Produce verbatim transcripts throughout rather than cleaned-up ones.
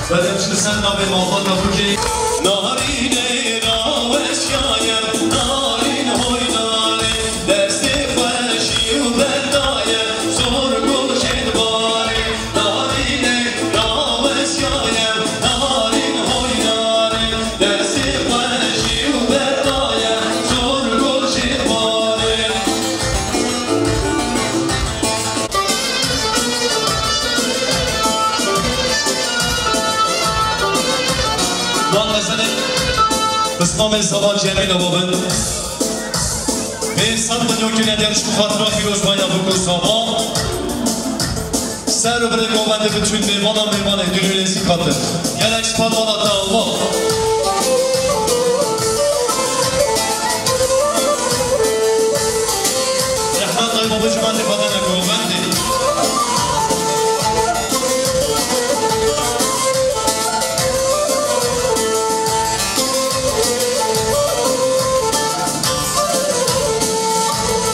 Belê, em ji li ser navê malbata bûkê. Narînê rawesiyaye, narîn hoy narîn, destê xweşî û berdaye, zor gul jê dibarê. Narînê rawesiyaye, narîn hoy narîn, destê xweşî û berdaye, zor gul jê dibarê. Van meselê pismamê Sava Cemîl ava bin. Pênc sed milyon kine der ji xatira pîrozbaya Biko Sava. Ser û birê govendê bi çûn mêvana mêvanê dûr û nêzîk hatin. Gelek spas mala te ava. Rehmet dayê baba ji me tê xwe dene govendê.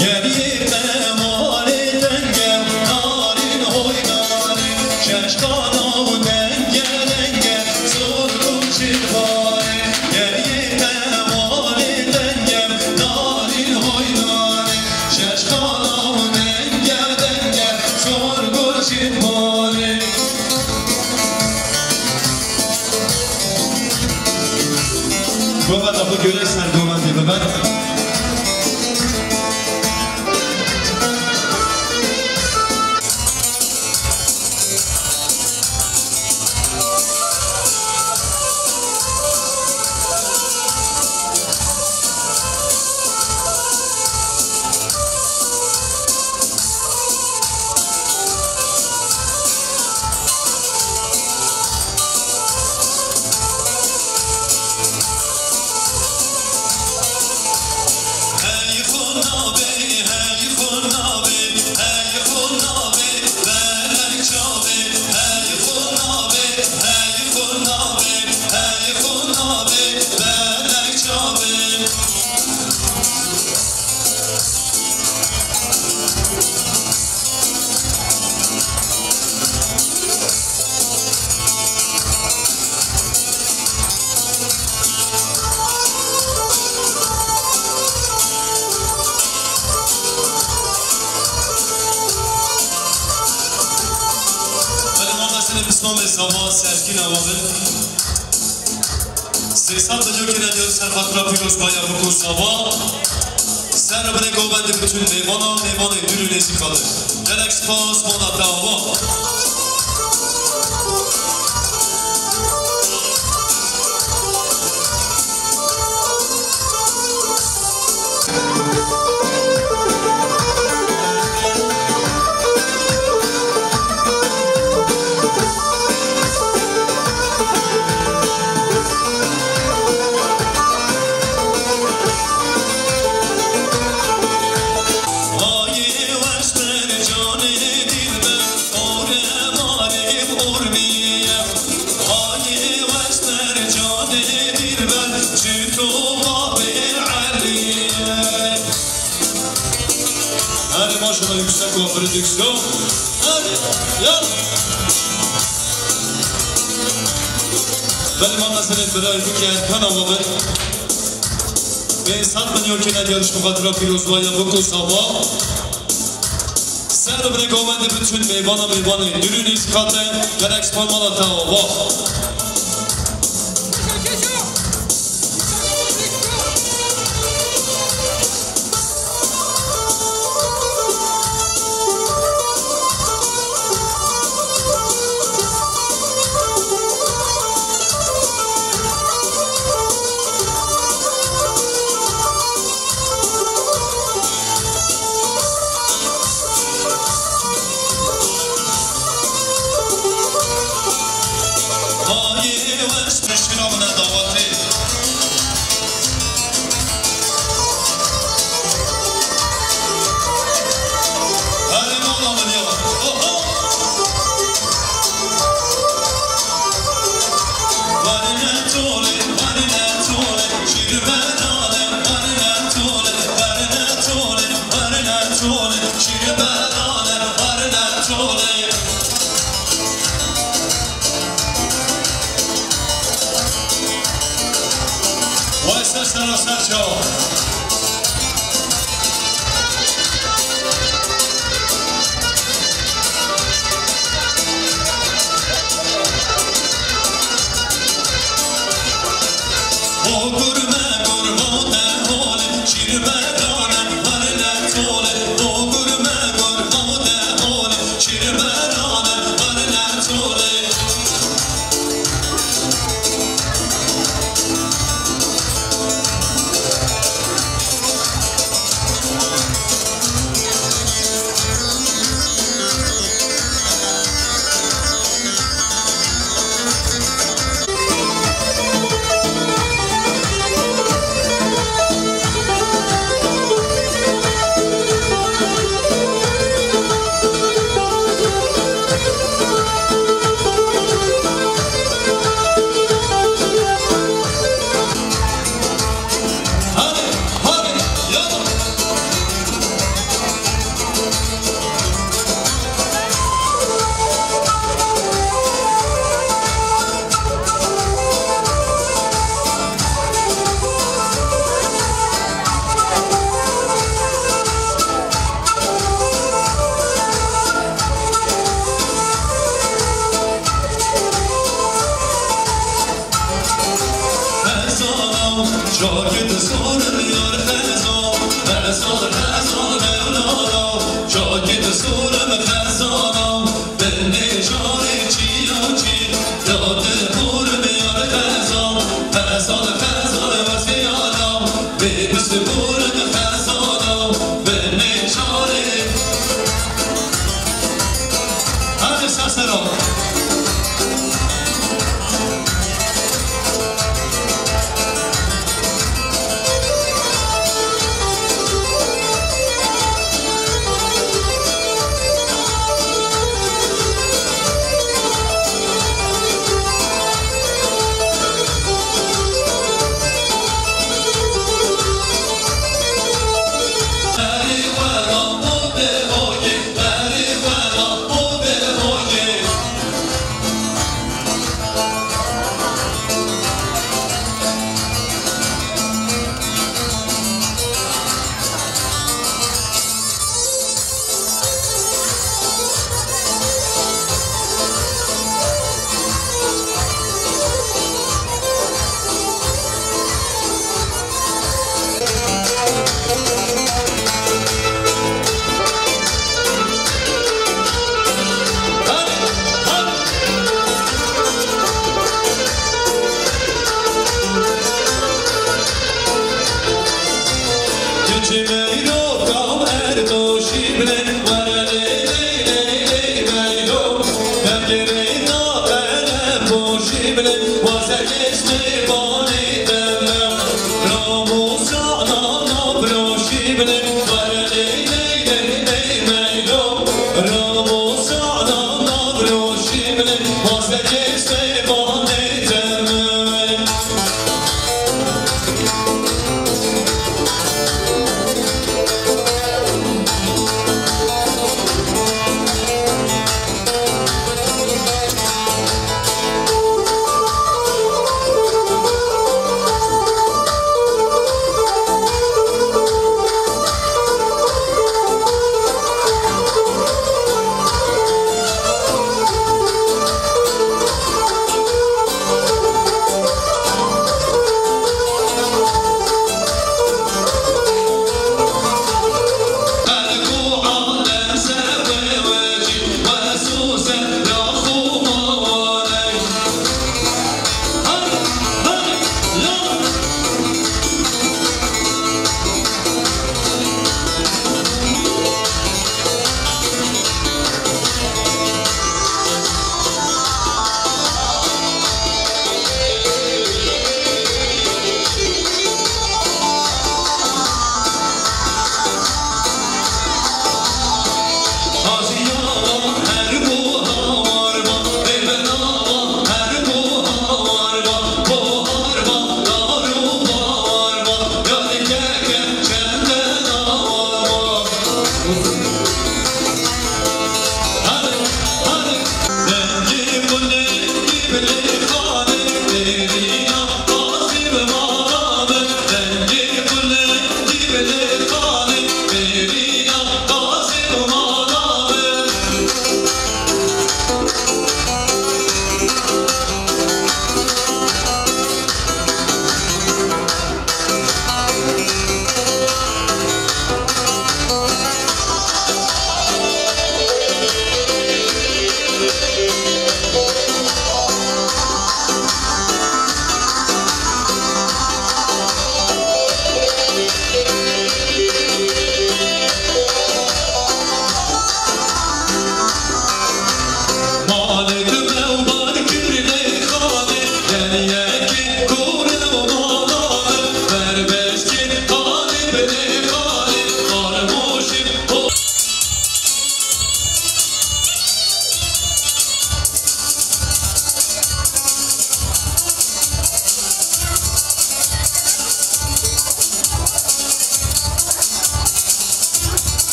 Geriyê te malê tenge, narîn hoy narîn, şeşkana û denge denge, zor gul jê dibarê. Geriyê te malê tenge, narîn hoy narîn, şeşkana û denge denge, zor gul jê dibarê. Govenda xwe göre ser govendê bibe. Hadi, mama, seni pismamê Sava, serkî nava bin. Sê sed milyon kine diyor ser xatira pîrozbaya Biko Sava. Ser û birê govendê bi çûn mêvana, mêvanê dûr û nêzîk hatin. Gelek spas, mala te ava. Hadi maşallah, yüksek o prodüksiyon. Hadi ya. Benim anlasın, Ebrahim Ülker, Kanal Haber. Pênc sed milyon kênediya ji xatira pîrozbaya Biko Sava. Ser bi govendê biçûn mêvana mêvanê dûrûnî ji xate gerek spor mala te ava. Wayse sera ser çawa. Hadi sesler al.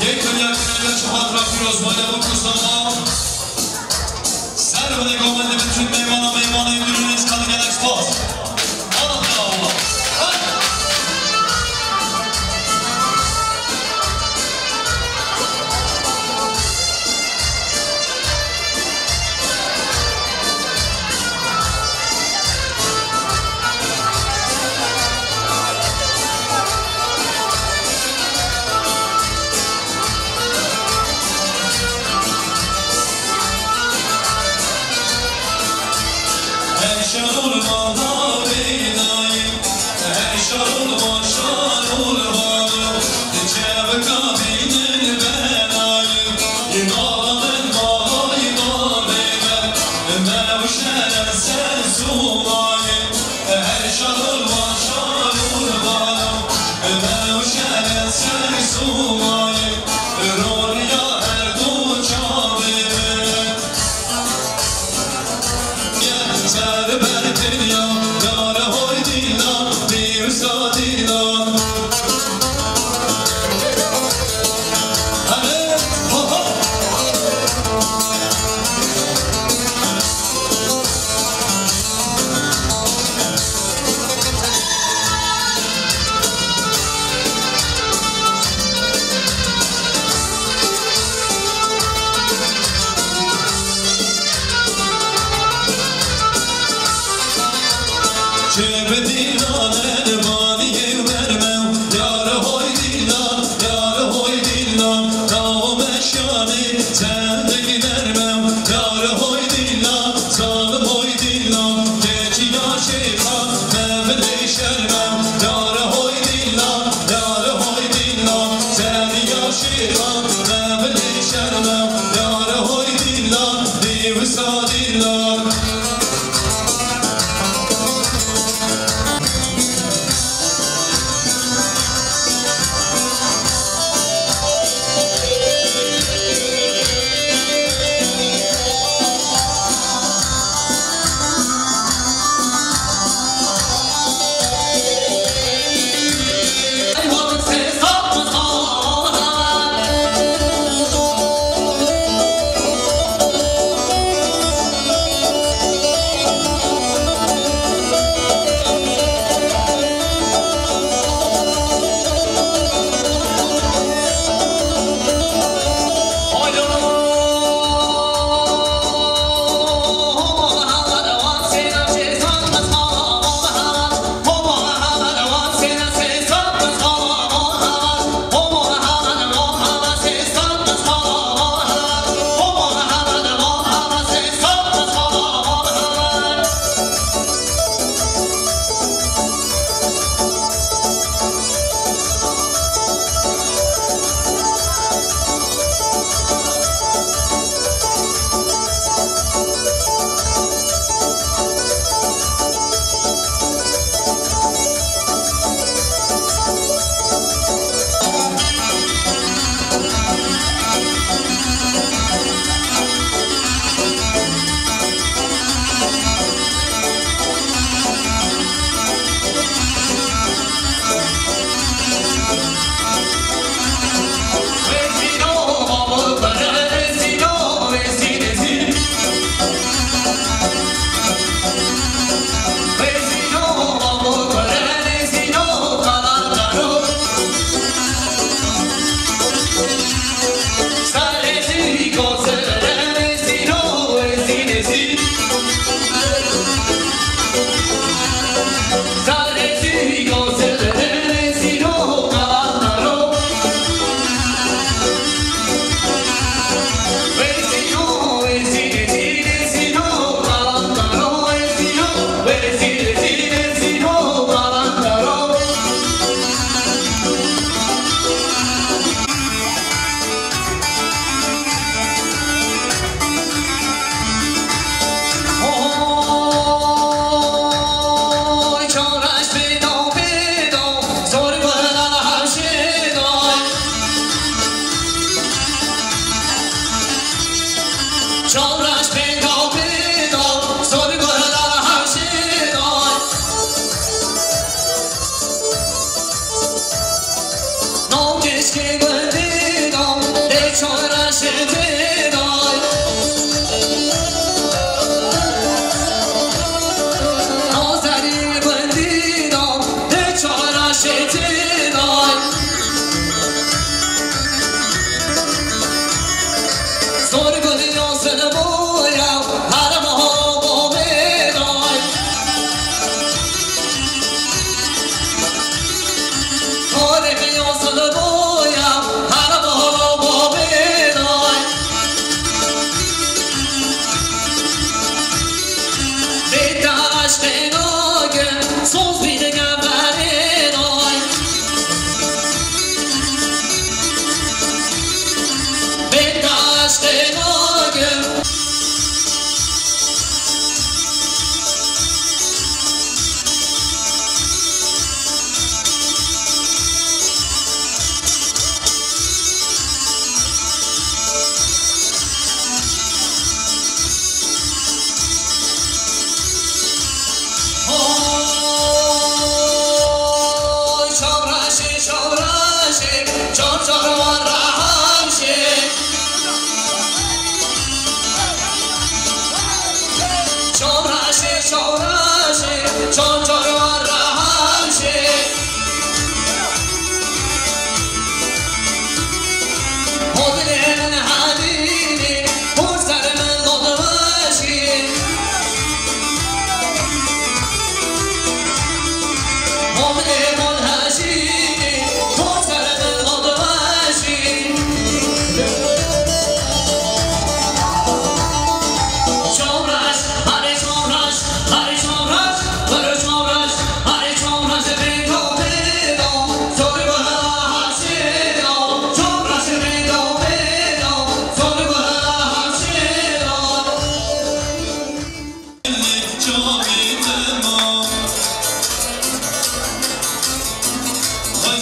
Yek milyar kırk çuhat Rabbî Rozmaya bu kursama. Ser ve dekamın bütün meymana meymanı ürünüz kalın gelen spot. Allah Allah.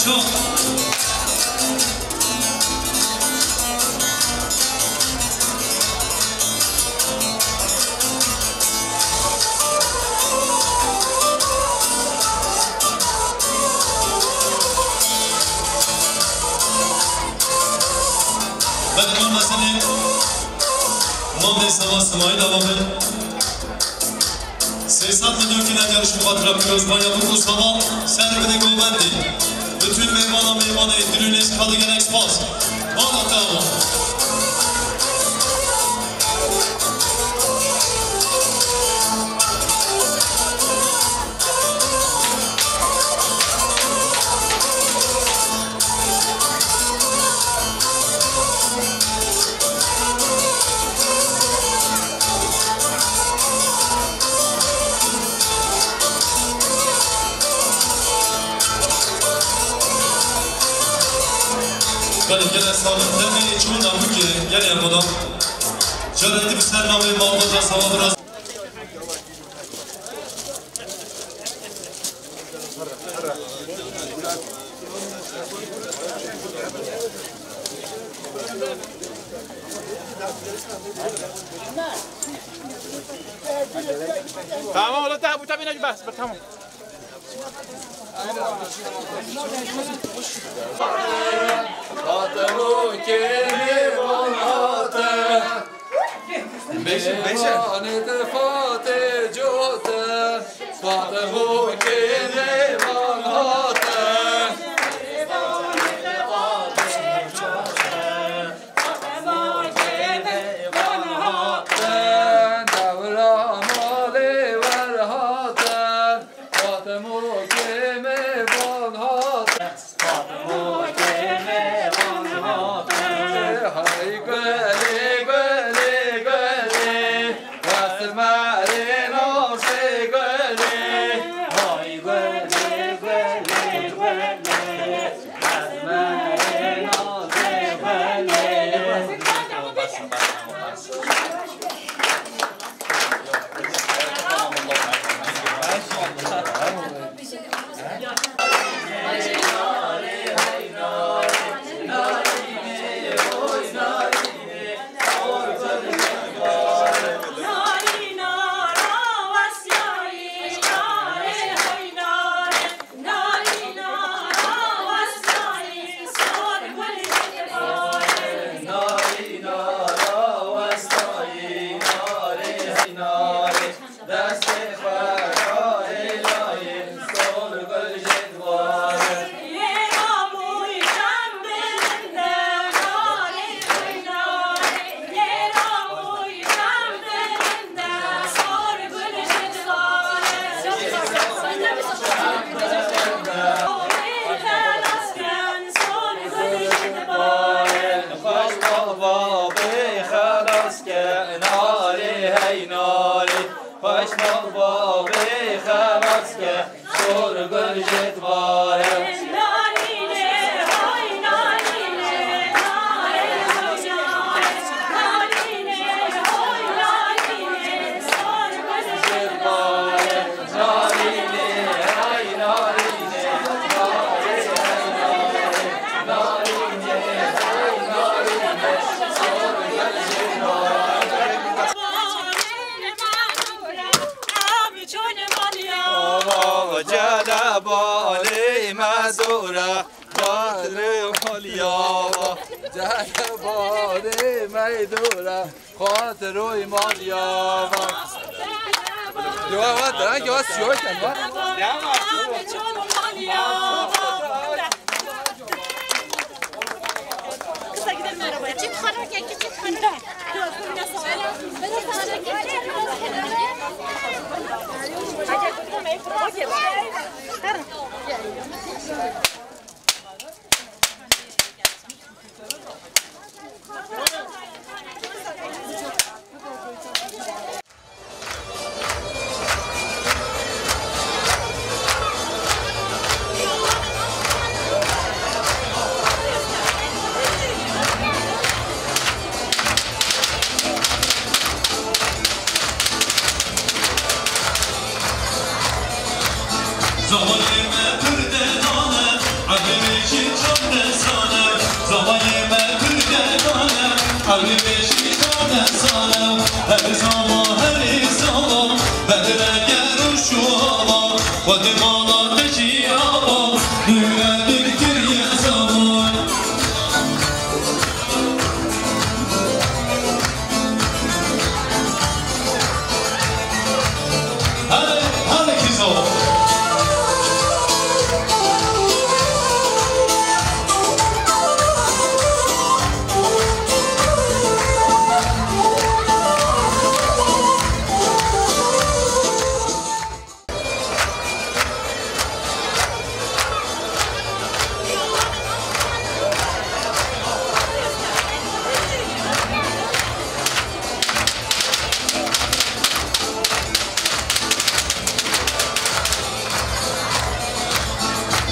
Belkî meselê mamê Sava Simayîl ava be. Sê sed milyon kî ne yarış muxatira pîrozbaya bû ku Sava ser bide govendê. Bütün mêvana mêvanê dilûnê ji ka digelek spas. Bala te ava. Belê gelek sağ olun. Demê çûna bûkê gelê Erdogan. Cara êdî bi ser namê malbata Sava biraz. Tamam, ola ta bu tabi ne bas, tamam. Fatemo kêmê van hate. Beşe, beşe. Mêvanê te Fatê cote. Fatemo kêmê van hate. Dewra malê wer hate. Fatemo kêmê van hate. Fatemo kêmê van hate. Hay gulê, gulê, gulê. Esmerê nasê gulê. Hay gulê, gulê, gulê. Esmerê nasê gulê. Destê xwe dayê layê, sol gul jê dibare. Lê ramûy çem bilind e, narê xwînarê. Lê ramûy çem bilind e, sol gul jê dibare. Xelas ken, sol gul jê dibare. Xweş bava bê xelas ke, narê hey narê. Xweş bava bê xelas ke, sor gul jê dibare. Narînê, hay narînê, narê hay narê. Narînê, hay narînê, sor gul jê dibare. Narînê, hay narînê, narê hay narê. Narînê, hay narînê, sor gul jê dibare. Ava celebalê me dora, xatirê xaliyava. Celebalê me dora, xatirê maliyava. Yo, va, dara ki va siyo ken va. Zavalê me pir denan e, evê Zama herê zama, bedre ger û şuava, xwedê mala te jî ava, nûre din kiriye zama. Hadi, hadi kîzo.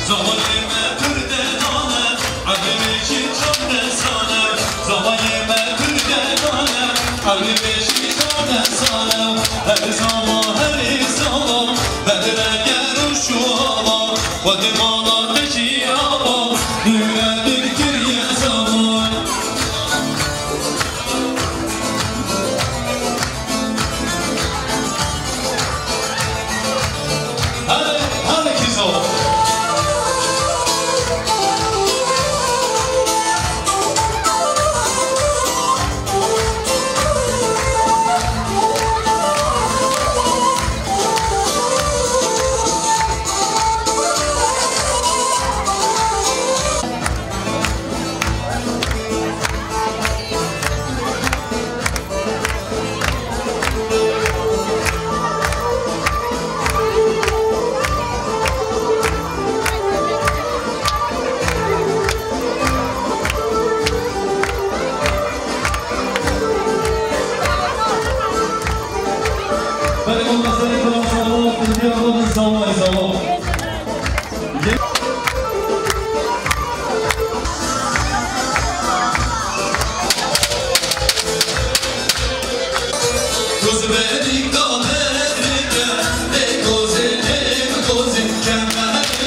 Zavayê me pir dedan e, evlê wê jî çar desan e. Zavayê me pir dedan e, evlê wê jî çar desan e. Her zama herê zama, bedre ger û şuava, xwedê mala te jî ava, nûre din kiriye zama. Hadi, hadi kîzo. Belê, ew meselê Fransa, ew Fransa, ew Fransa.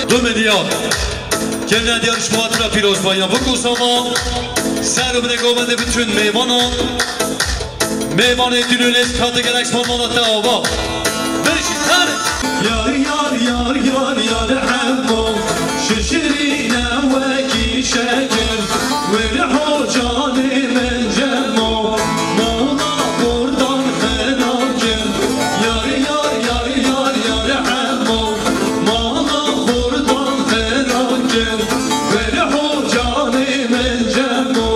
Du milyar. Gelin diyar şumatira pîrozbayan. Wekî sama ser û binê govendê bütün mêvanan. Mêvanê dilûnê kate gerek spanmana te ava. Beş, her. Yar, yar, yar, yar, yar, emmo, şişirîne wekî şekir, wêr hocanê min cemo, mala xurdan xera kir. Yar, yar, yar, yar, yar, emmo, mala xurdan xera kir, wêr hocanê min cemo.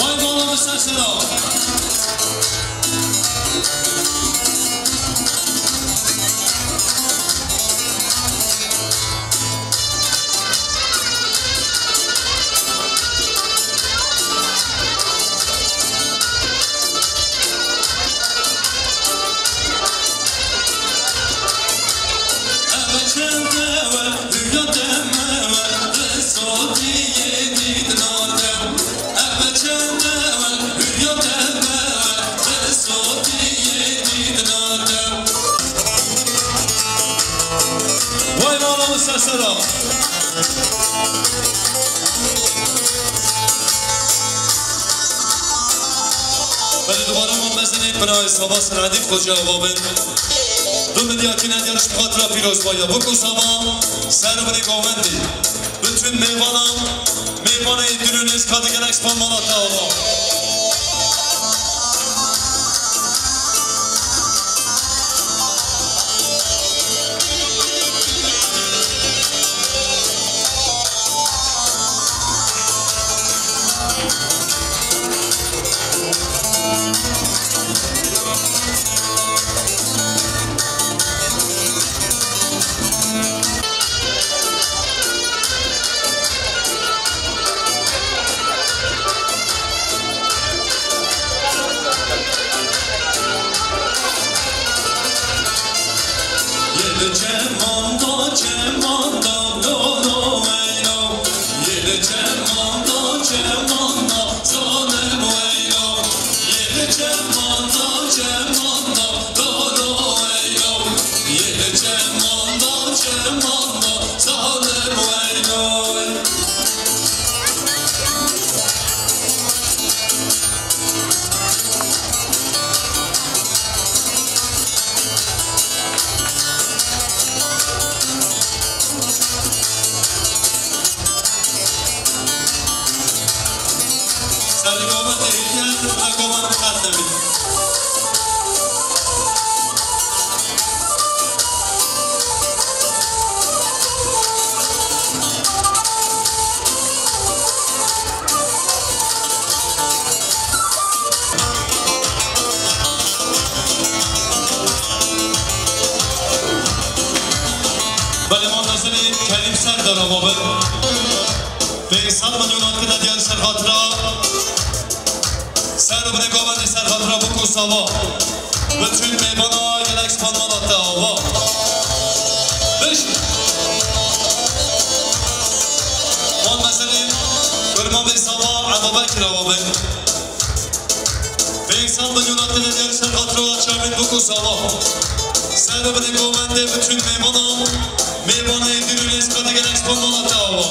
Vay bala, ser sera. Vay bala, ser sera. Belê dubare ma mezinê Piraye Saba Selahaddîn Xoca Ava bin. Du milyar kîne yarış bi xatira pîrozbaya. Wekî sama ser û binê govendê. Bütün mêvanan, mêvanê dilûnê kate gerek spanmana te ava. Belê, Mehmet Selim Kerîm Serdar ava bin. Pênc sed milyon hat kine diyar ser xatira. Ser û binê govendê ser xatira Bûk û Sava. Bütün mêvana gelek span mala te ava. Biş. Mehmet Selim, kurma bê Sava, Ebu Bekir ava bin. Pênc sed milyon hat kine diyar ser xatira Çavên Bûk û Sava. Ser û binê govendê bütün mêvana, mêvanê dîrû lêska digelek span mala te ava.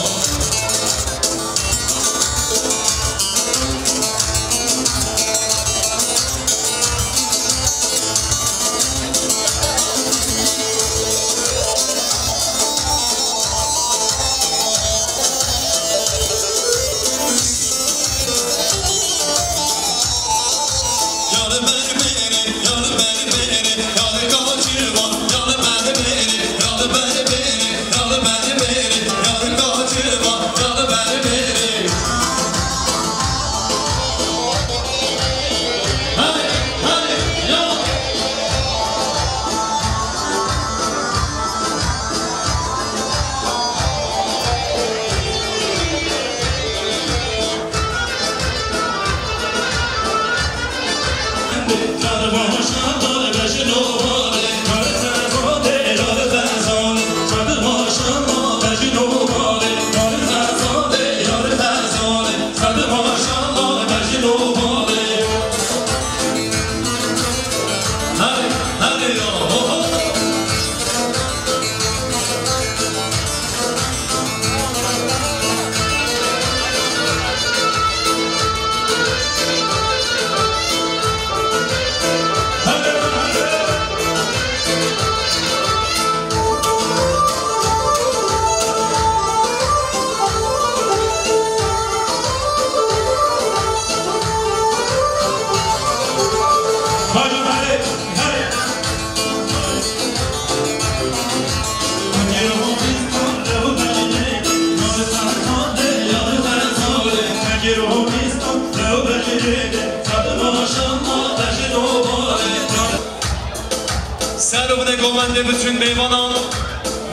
Ser û binê govendê bütün mêvanan,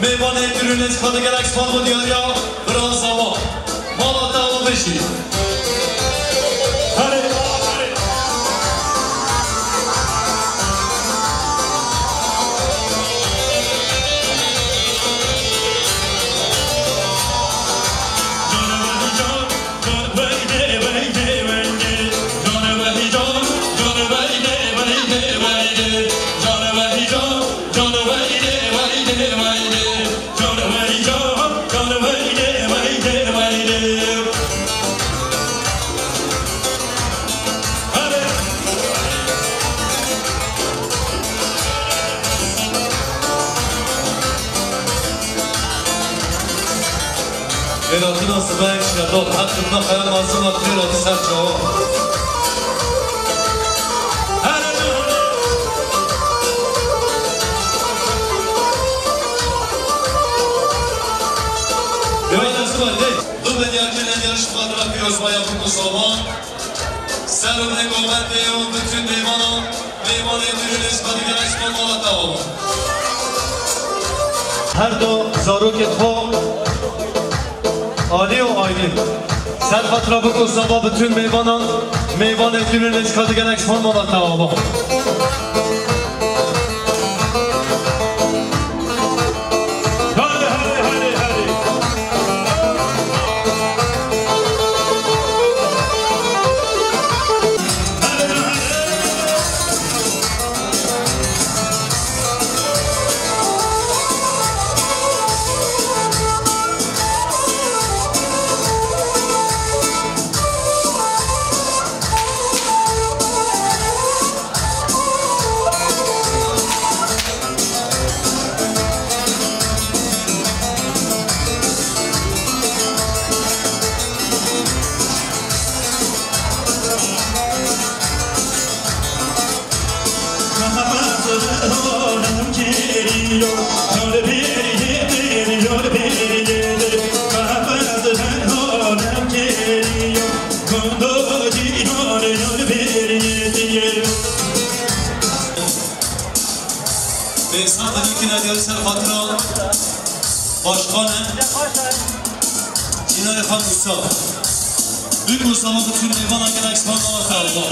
mêvanê dîrû lêska digelek spas bo diyariya bira Sava. Mala te ava bijî. Êratina sibek şedot, her xidme xeyal mazin hat pêra di ser çawa. Êratina sibek, hey, du milyar kene yarış fatra pîrozbaya Bûk û Sava. Ser û binê govendê û bütün mêvanan, mêvanê dîrû lêska digelek spas mala te ava. Her du zarokê xwe alî û aylî. Ser xatira Bûk û Sava bütün mêvanan, mêvanê dîrû lêska digelek spas mala te ava. Behsa Xelîlkî Nediyarî ser xatira başkanê Cînayê Xan Musa. Bûk û zama bi tûn mêvana gelek spas, mala te ava.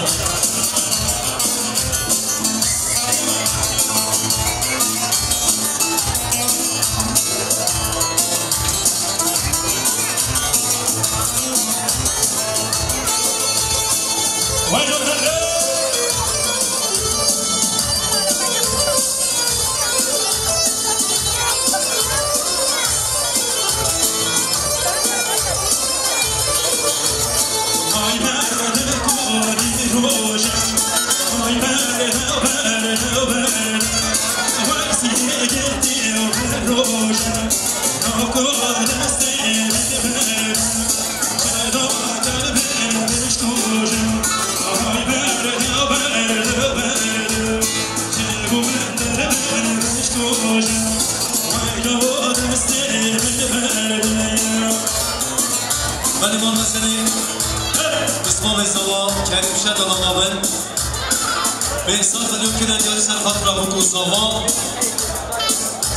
Belê, mal meselê, Mismamê Zawa, Kerîm Şedal, ala bin. Behsa Xelîlkî Nediyarî ser xatira Bûk û Zava.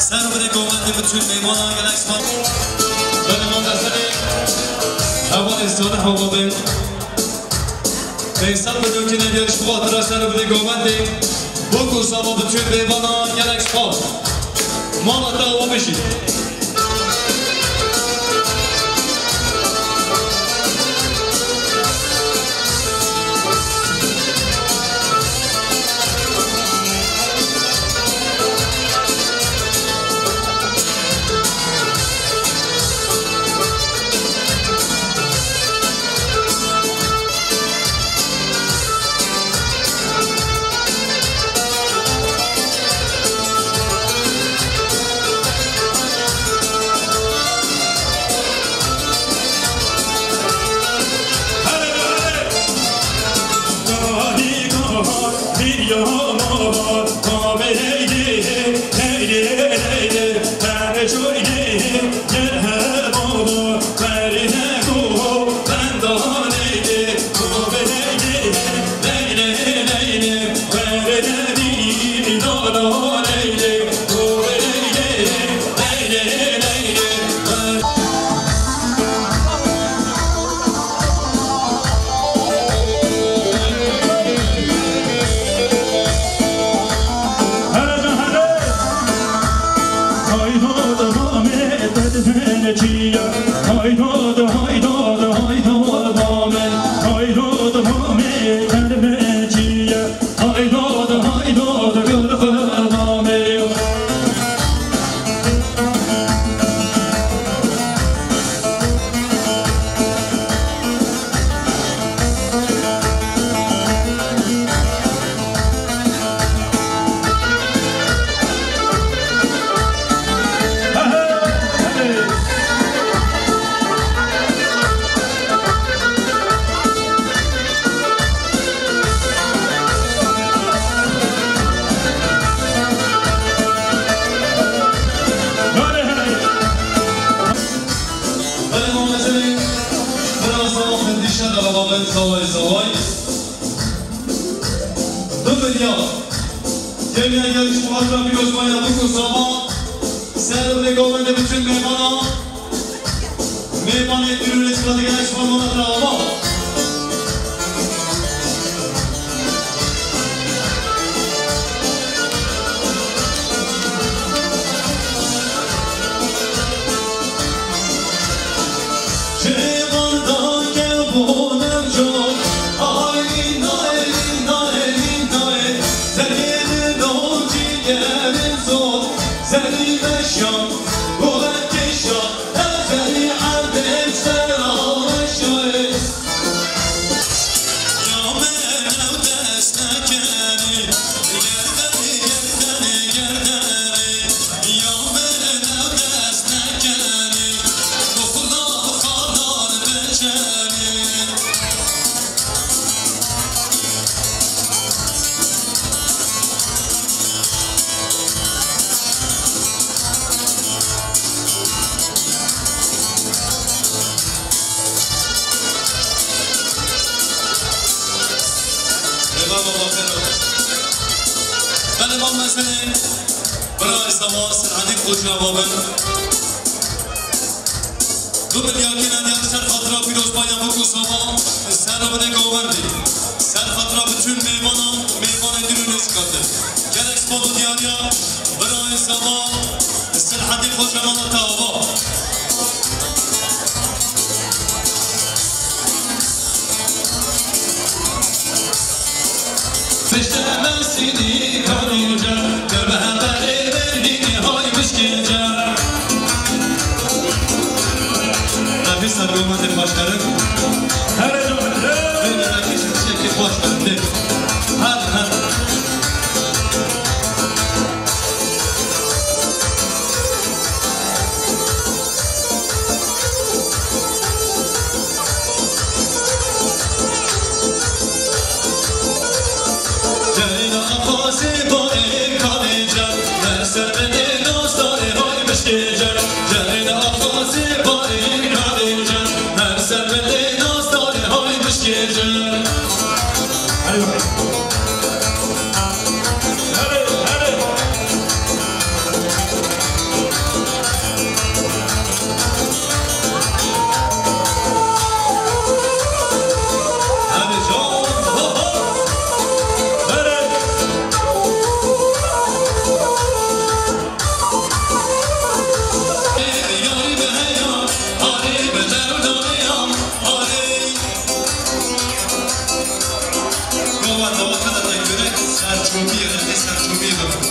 Ser û binê govendê bi tûn mêvana gelek spas. Belê, mal meselê, hevalê Salih Hawabê. Behsa Xelîlkî Nediyarî ji xatira ser û binê govendê. Bûk û Zava bi tûn mêvana gelek spas. Mala te ava bijî. Belê, mamezê, bira Zava Xindî Şedal, ala bin, Zawayê Zaway. Bi birya Yekî Nediyarî ji xwe hatira pîrozbaya Bûk û Zava. Ser û binê govendê bi tûn mêvana. Mêvanê dûr û nêzîka digere ji xwe mala te ava. Belê, van meselê birayê Sava Serhedî Xoca Baba. Du milyakî ne diya ser xatira pîrozbaya Miko Sava, ser bide govendî. Ser xatira bütün mêvanan, mêvanê dîrû nêzîkate. Gelek spas û diyariya birayê Sava Serhedî Xoca Mala te ava. Pişte me sînî kanî can, te bi hemberê vengînî hay bişkê can. Nefis ser gometê xweş kerin. Here can, here. Vê merakî ji tiştekî xweş kerin. Hadi, hadi. Gava daweta de te gerek serçovî ye, rexê serçovî ye bibin.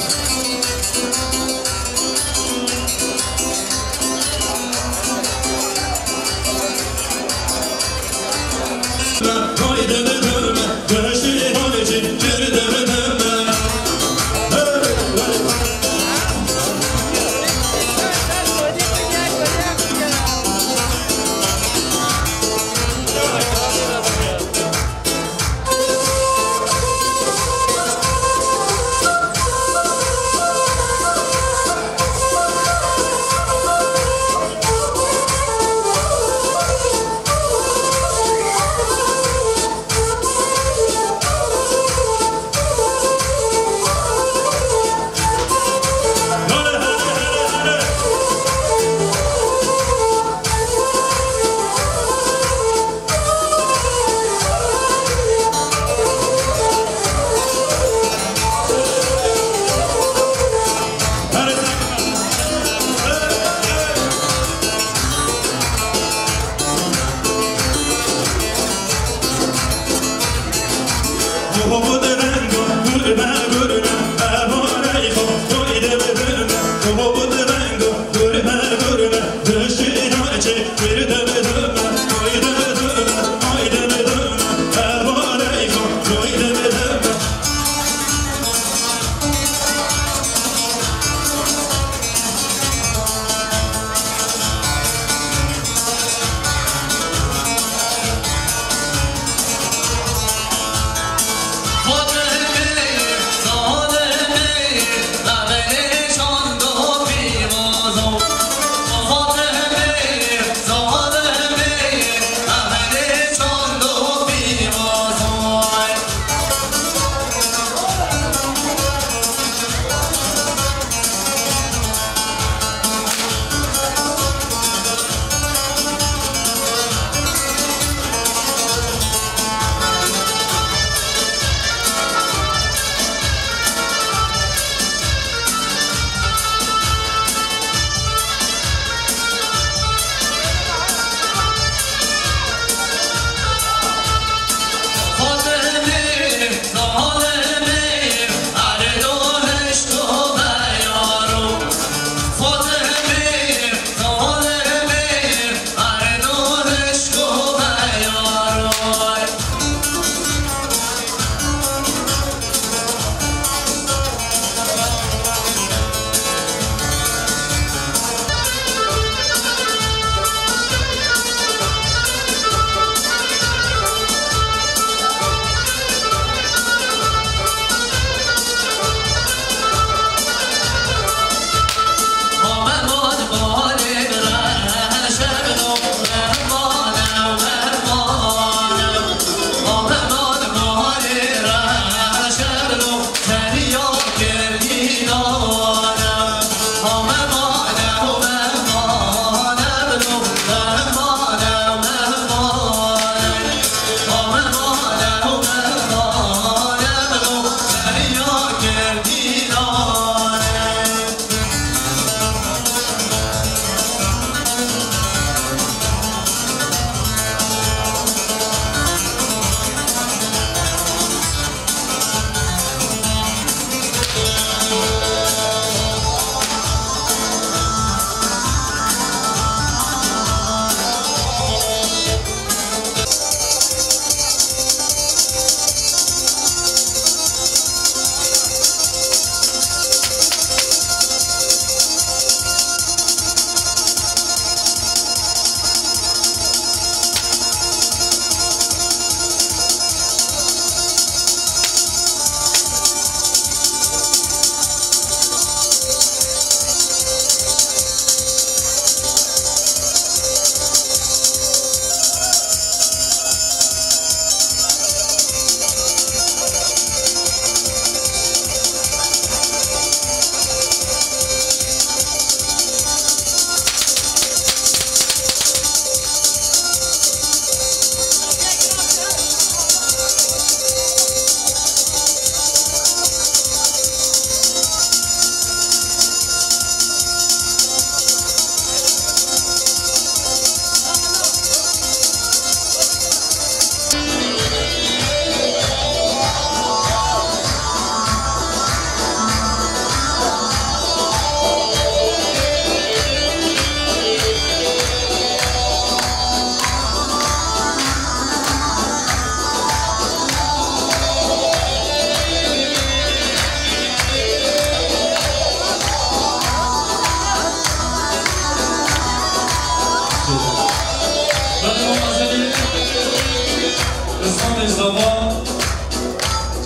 Zava,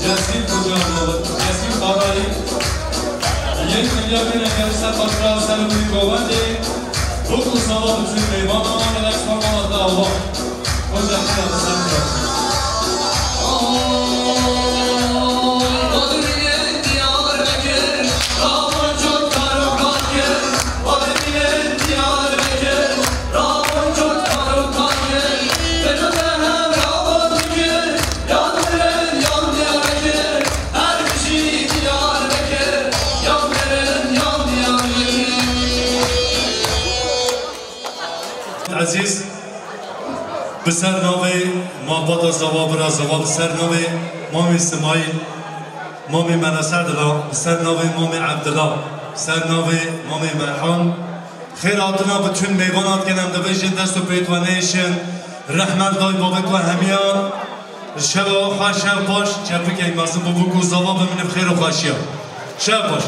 Cesîm Kucağlı, Cesîm Karayı, yek milyar bin eger ser başka sen bir govende, bu kutsala bütün meyvan ama gerek sormalar da Allah. Hocam, bir adı sen de. Ezîz, bi ser navê malbata Zava, bira Zava, bi ser navê Mamê Simayîl, Mamê Mela Sedila, bi ser navê Mamê Evdila, bi ser navê Mamê Merhan, xêr hatina bi tüm mêvan hat genem dibêjin, dest û pêt we nêşin, rehmet dayê bavê we hemiyan, şeva xwe şev baş, çepikek mezin bû, bû ku Zava bimînin xêr û xweşiya. Şev baş.